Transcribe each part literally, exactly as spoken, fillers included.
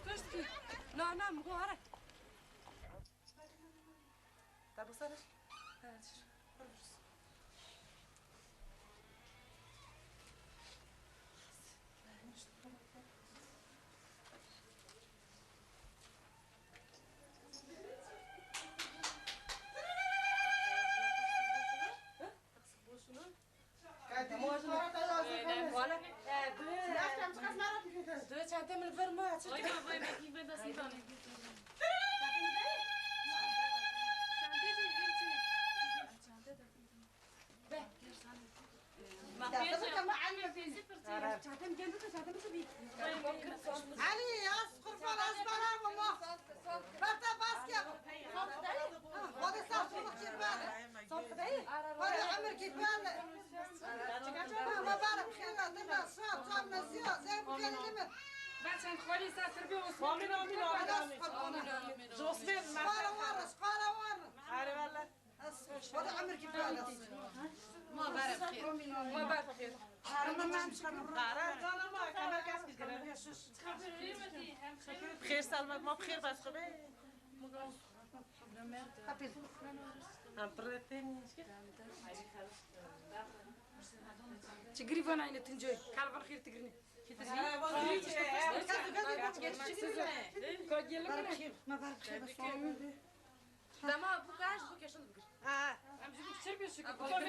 Kuşt ki. Na, na, mugo hara. Te bu sene? Voilà. Ee, du, du çanta min li vir ma, çi? Vay, vay, vay, vay, vay, vay. Çantam geldi de çantam nasıl bir? Ali, az kurban, az bana mı? Berta bas ya. Hadi sağ olun, kirvane. Hadi ömür kirvane. Mübarek, hayırlı, hayırlı, sağ ol, sağ ol, nasıl ya? Sen bu kendini mi? Ben sen koyayım, sen sırf bir olsun. Amin, amin, amin, amin. Amin, amin. Joseph, para var, para var. Hadi vallahi. Hadi ömür kirvane. Ma berek xêr. Ma berek xêr. Qara, qara, ma, kamera kes bigire. Bi xêr selmek, ma bi xêr bes xwe be. Em pirre tênî. Çi girî vana yine Tuncoy? Kalvan xêr tigrini. Ka gelin. Dema bu kaş, bu keşin bigir. Ha. Em ji bu çir bir şükür. Bu kadar.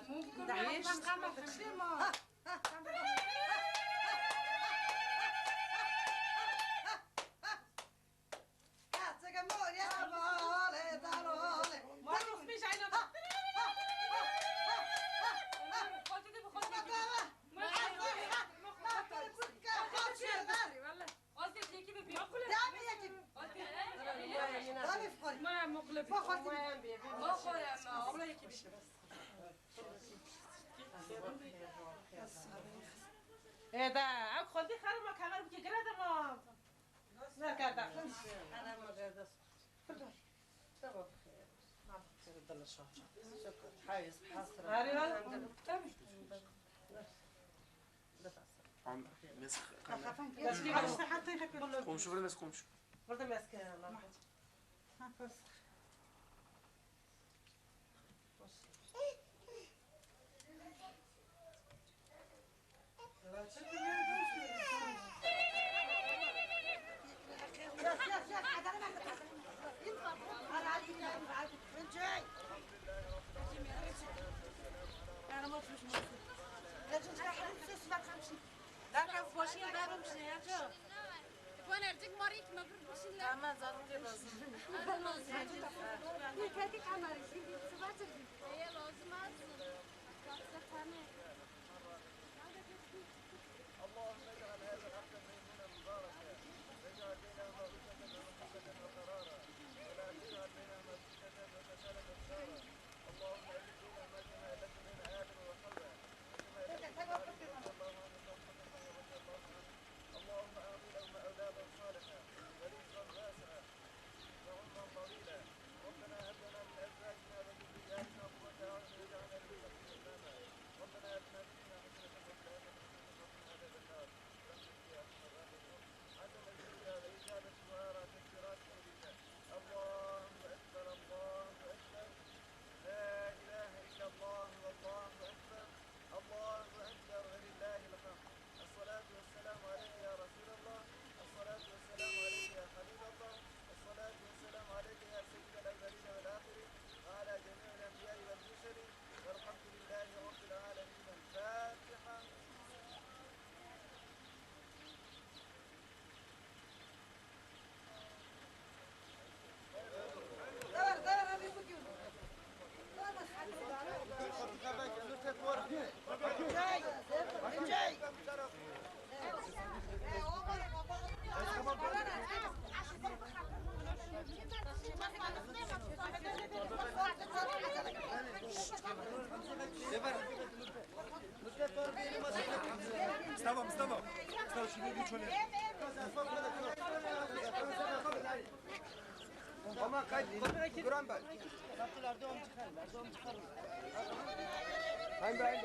Mumkin. Ê de, ew xwendî xerê ma kemer bike gire de ma. Nerkerde. Xerê ma gerde. Tamam, xêr. Dil şad. Şükür. Hayız, hasra. Arı var. Tamam. Am, mes-, komşu, burada mes komşu. Burada mes ke. Tamam, zaten lazım. Eye lazım aslında. اللهم اجعل هذا العقد ميمونا مباركا، واجعل بينهما ألفة ومحبة وقرارا، ولا تجعل بينهما فتنة ولا تجعل بينهما شرا. اللهم ألف بينهما كما ألفت بين آدم وحواء، وكما ألفت بين آدم رضي الله عنه وأصحابه رضي الله عنه. اللهم أعطي لهما أولادا صالحا ورزقا واسعا وعمرا طويلا. ربنا هب لنا من أزواجنا وذرياتنا قرة أعين واجعلنا للمتقين إماما. ربنا آتنا في الدنيا حسنة وفي الآخرة حسنة وقنا عذاب النار. برحمتك يا أرحم الراحمين. عجل الدنيا وإجابة دعاء تكبيرات شديدة. الله أكبر، الله أكبر. لا إله إلا الله، والله أكبر. الله أكبر ولله الحمد. الصلاة والسلام عليك يا رسول الله. الصلاة والسلام عليك يا حبيب الله. الصلاة والسلام عليك يا سيد الأولين والآخرين وعلى جميع الأنبياء والمرسلين والحمد لله رب العالمين. الفاتحة. Mustafa, Mustafa. Mustafa, şunu bir şöyle. Ama kayıt. Kur'an bak. Hayır, hayır.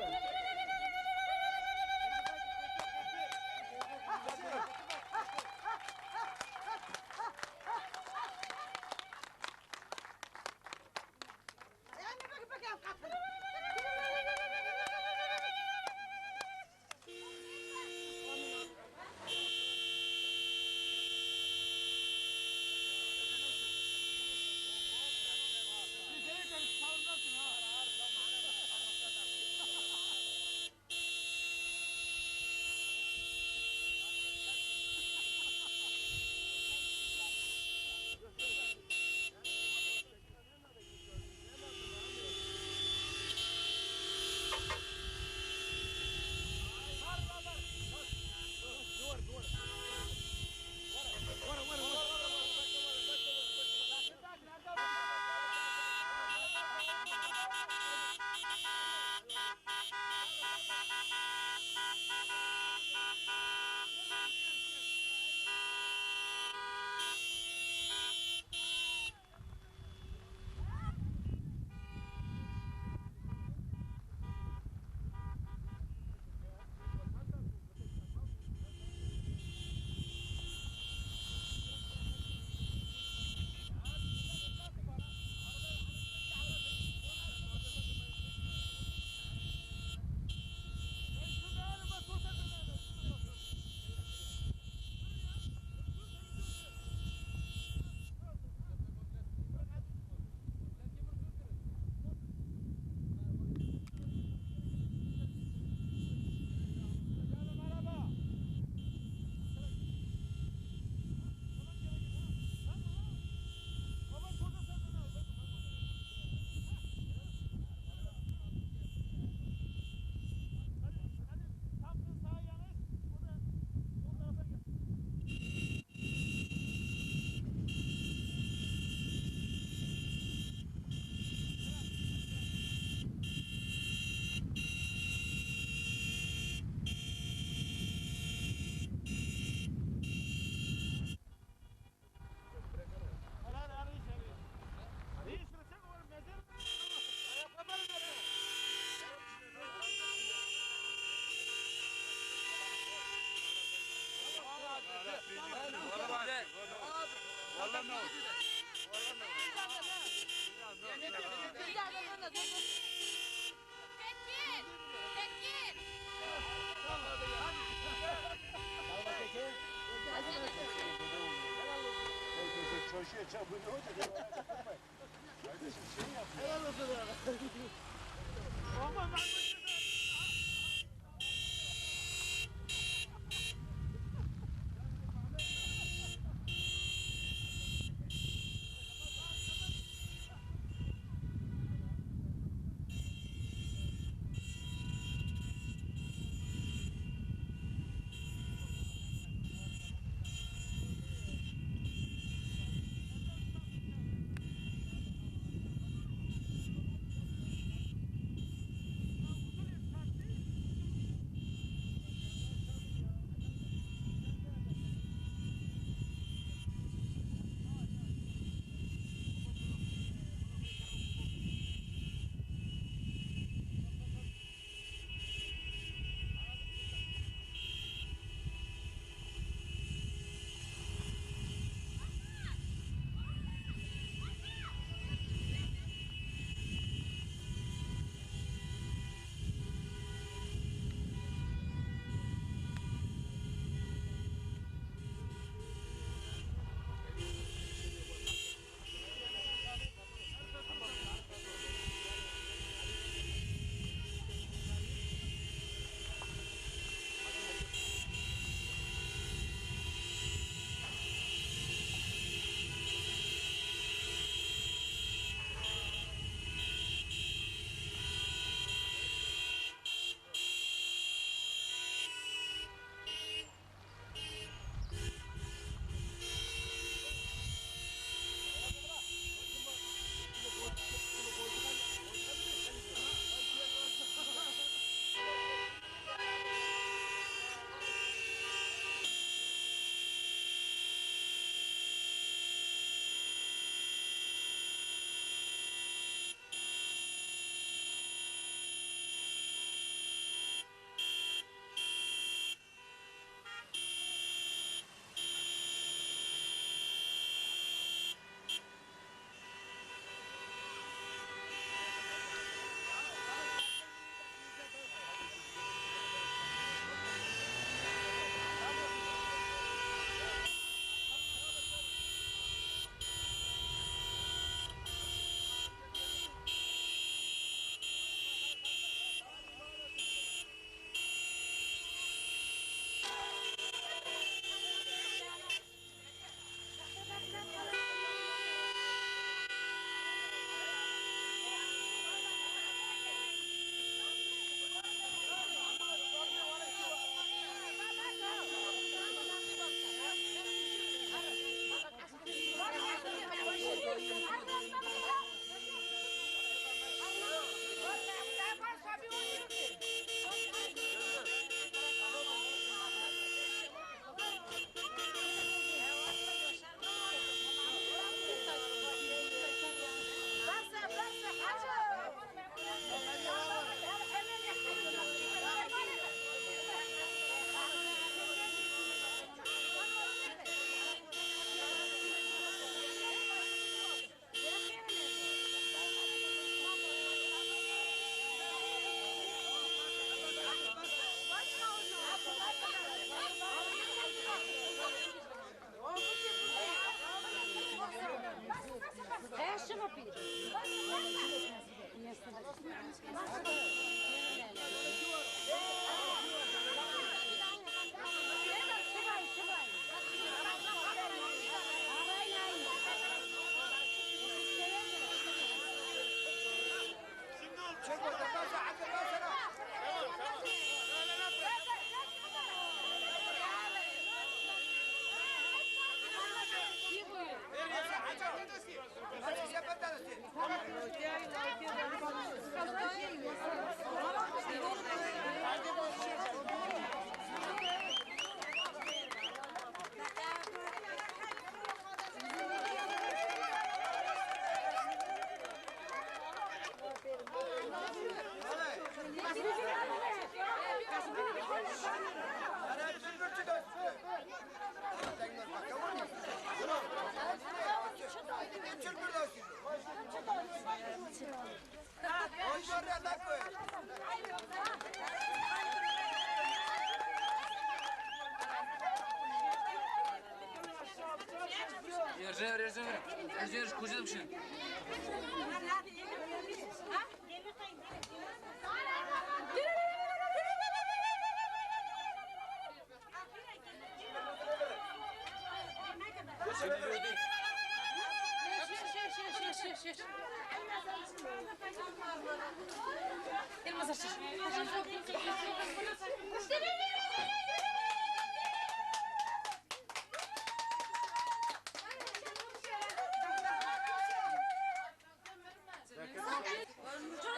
Ez diyorum, kucağım şu.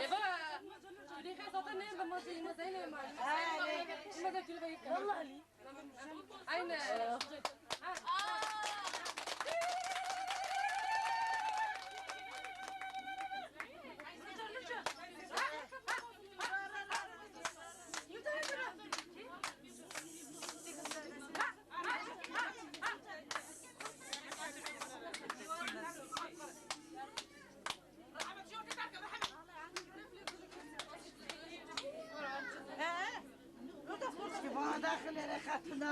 Eva, tu dê xêr zaten ne, ben mazeyim, mazeyim, mazeyim. Vallahi. Aynen. He? Bana da xilê re xetine.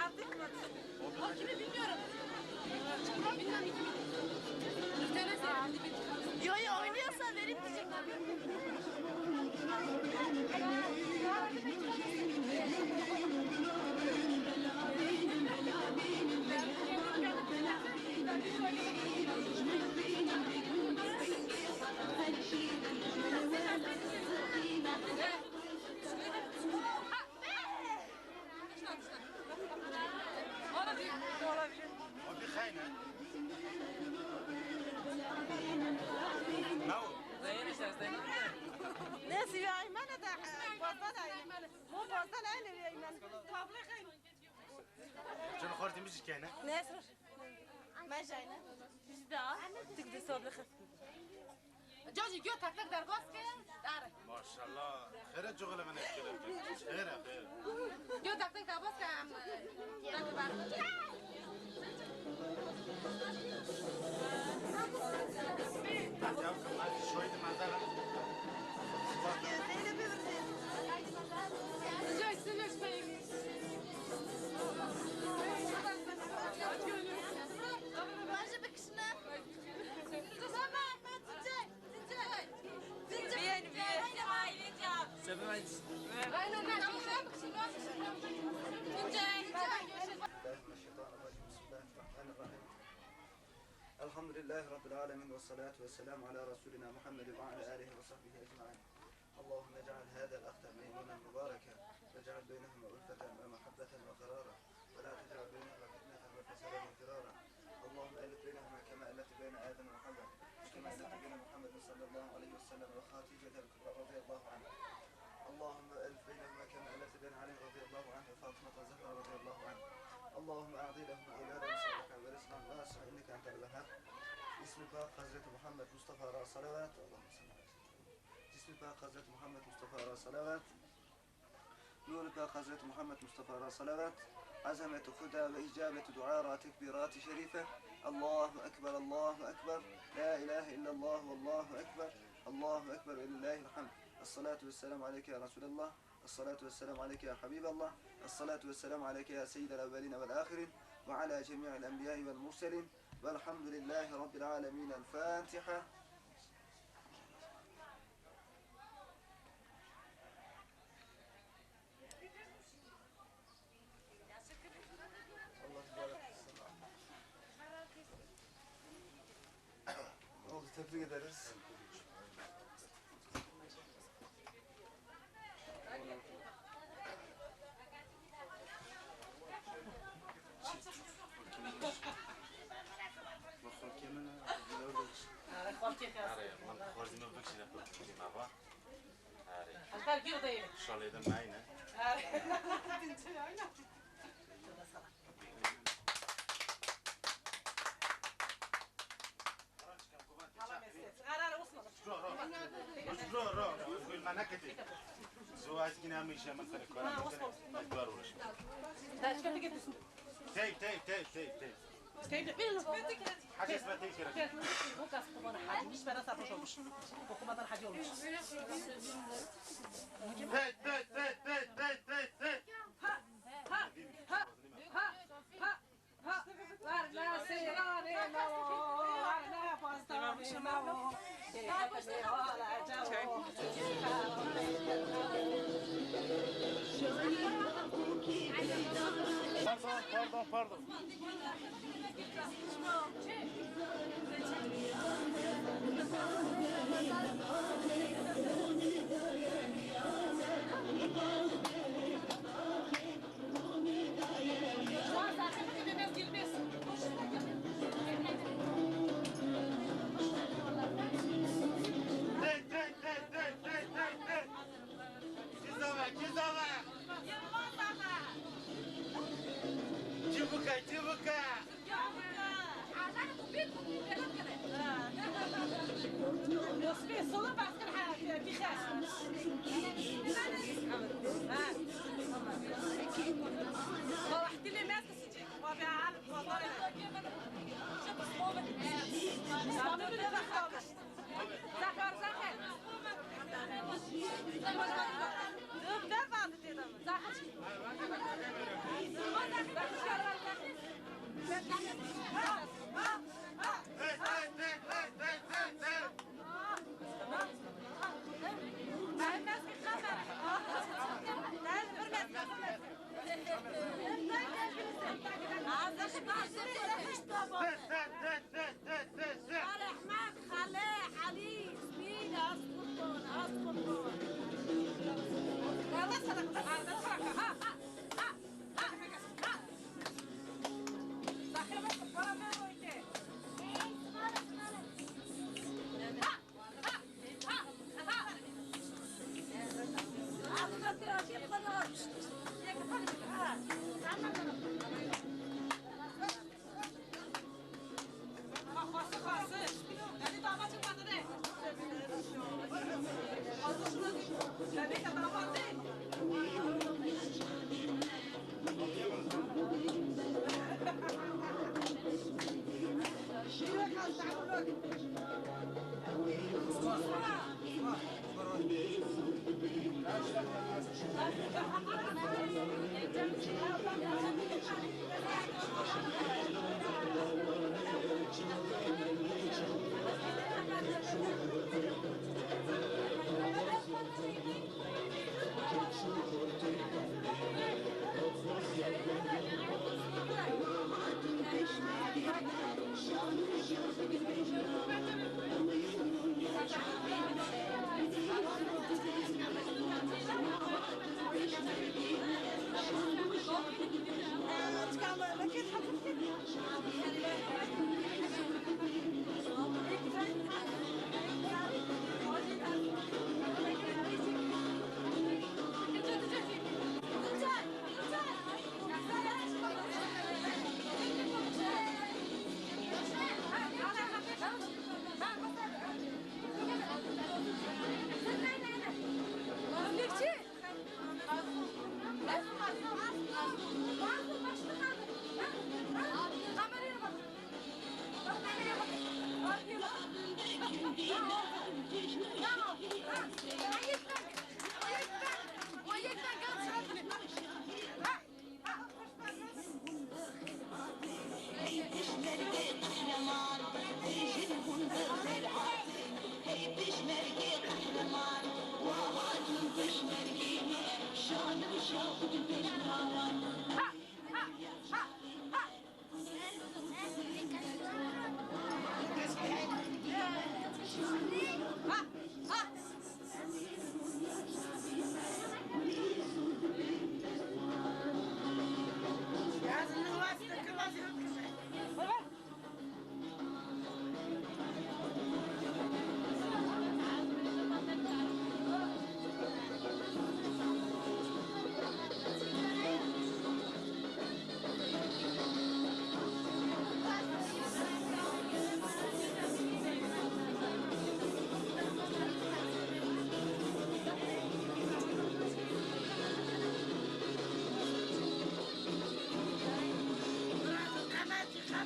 Artık mı? O kimi bilmiyorum. Bilmem kimi. Yo, yo, oynuyorsa verip diyecek. Olabilir. Olabilir. O bir xeyne. Ne o? Zeynep, Zeynep. Neyse, ya, Eymen'e de, e, fazla da aynı. Bu fazla da aynı, ya, Eymen. Tablo xeyne. Can xortî min jî kene. Nesr. Me jayne. Jida. Tik de sabli xef. Cacî gyo tak tak derbas ke. Dar. Maşallah. Xêre cuxile min etkile. Xêre, xêre. Gyo tak tak derbas ke em. Tak bar. Hadi, hadi, şöyle manzara. Gözlerine bir. Sıcak, sıcak, sıcak. Başı bakışına. Tamam, Hatice. Hatice. Hatice. Bien, bien. Ailece. Seven ailesi. Aynen, ben. Tamam, bakışına, bakışına. Hatice. الحمد لله رب العالمين، والصلاة والسلام على رسولنا محمد وعلى آله وصحبه أجمعين. اللهم اجعل هذا الأخت ميمونا مباركا، واجعل بينهما ألفة ومحبة وقرارا، ولا تجعل بينهما فتنة وفسادا وضرارا. اللهم ألف بينهما كما ألفت بين آدم وحواء، وكما ألفت بين محمد صلى الله عليه وسلم وخديجة الكبرى رضي الله عنها. اللهم ألف بينهما كما ألفت بين علي رضي الله عنه وفاطمة الزهراء رضي الله عنها. اللهم أعطي لهما أولادا صالحا ورزقا واسعا إنك أنت الوهاب. باسم پاک حضرت محمد مصطفى را صلوات. اللهم صل على سيدنا محمد. جسم پاک حضرت محمد مصطفى را صلوات. نور پاک حضرت محمد مصطفى را صلوات. عظمت خدا و اجابت دعا را تکبیرات شریفه. الله أكبر، الله أكبر، لا إله إلا الله، والله أكبر، الله أكبر ولله الحمد. الصلاة والسلام عليك يا رسول الله. الصلاة والسلام عليك يا حبيب الله. الصلاة والسلام عليك يا سيد الأولين والآخرين، وعلى جميع الأنبياء والمرسلين، والحمد لله رب العالمين. الفاتحة. Allah tebarek etsin. Erê, min xwarzî min bikişîne xwe bikişîne va. Erê. Alper gir deyim. Şalê de meyne. Erê. Hala mesket. Ara ara Osman. Ro, ro. Ro, ro, ro. Gül ma neketî. Zo ez yine hemişe min seni kara. Ha, Osman. Tey, tey, tey, tey, tey. Tey de. Hacı Esma tey kere. Bu kas kumana hacı, hiç bana sarhoş olmuş. Okumadan hacı olmuş. Tey, tey, tey, tey, tey, tey, tey. Ha, ha, ha, ha, ha. Ha, werna seyranê me wo, werna pastanê me wo. Pardon, pardon, pardon. Tey, tey, tey, tey, tey, tey, tey. Kizava, kizava. Çi bike, çi bike. Yosbê, sola baskın ha, bir ses. Ha. Baba, ihtilê mezgin. Zahar, zahar. Dur, ver bana dedim. Zahar. Rehmet, Xalê, Elî, Smîl, ez qurban, ez qurban. Yalla sana, ha, ha, ha, ha. Zahra bak, para ver o ite. Ha.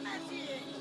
Mercê.